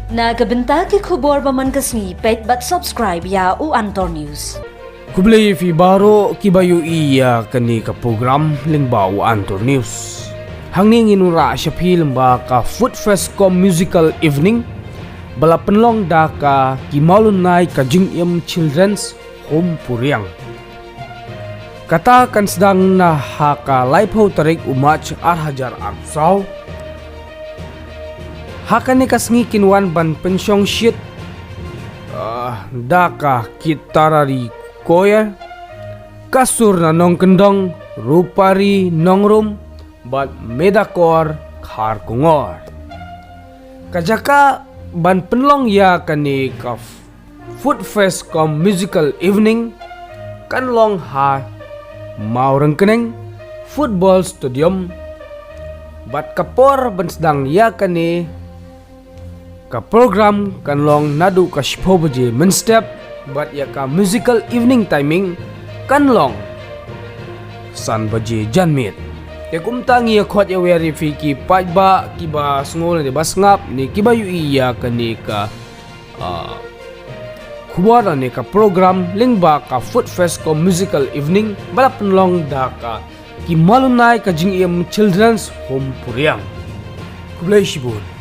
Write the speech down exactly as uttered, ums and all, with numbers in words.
Na ka bynta ki khubor ba man ka sngi, peit bad subscribe ïa u Antor News. Khublei ïa phi baroh kiba ïohi ïa kane ka program lyngba u Antor News. Hangne ngin wanrah sha phi lyngba ka Food Fest cum Musical Evening ba la pynlong da ka Ki Mawlynnai ka Jingim Children's Home Puriang. Kata kan sdang na ha ka laiphew tarik u March ar hajar arphew saw. Ha kane ka sngi kin wan ban pynshong shit, ah, da ka Kitarari Choir, ka Sur na Nongkyndong, Rupari Nongrum, bad Medakor Kharkongor. Ka jaka ban pynlong ïa kane ka Food Fest cum Musical Evening kan long ha Mawryngkneng Football Stadium. Bad ka por ban sdang ïa kane ka program kan long naduh ka shiphew baje mynstep, bad ïa ka musical evening timing kan long san baje janmiet. Te kumta ngi ïa khot ïa wer ïa phi ki paidbah kiba sngew ne ba sngap ne kiba ïohi ïa kane ka, ah, khubor ne ka program lyngba ka Food Fest cum Musical Evening ba la pynlong da ka Ki Mawlynnai ka Jingim Children's Home Puriang. Khublei shibun.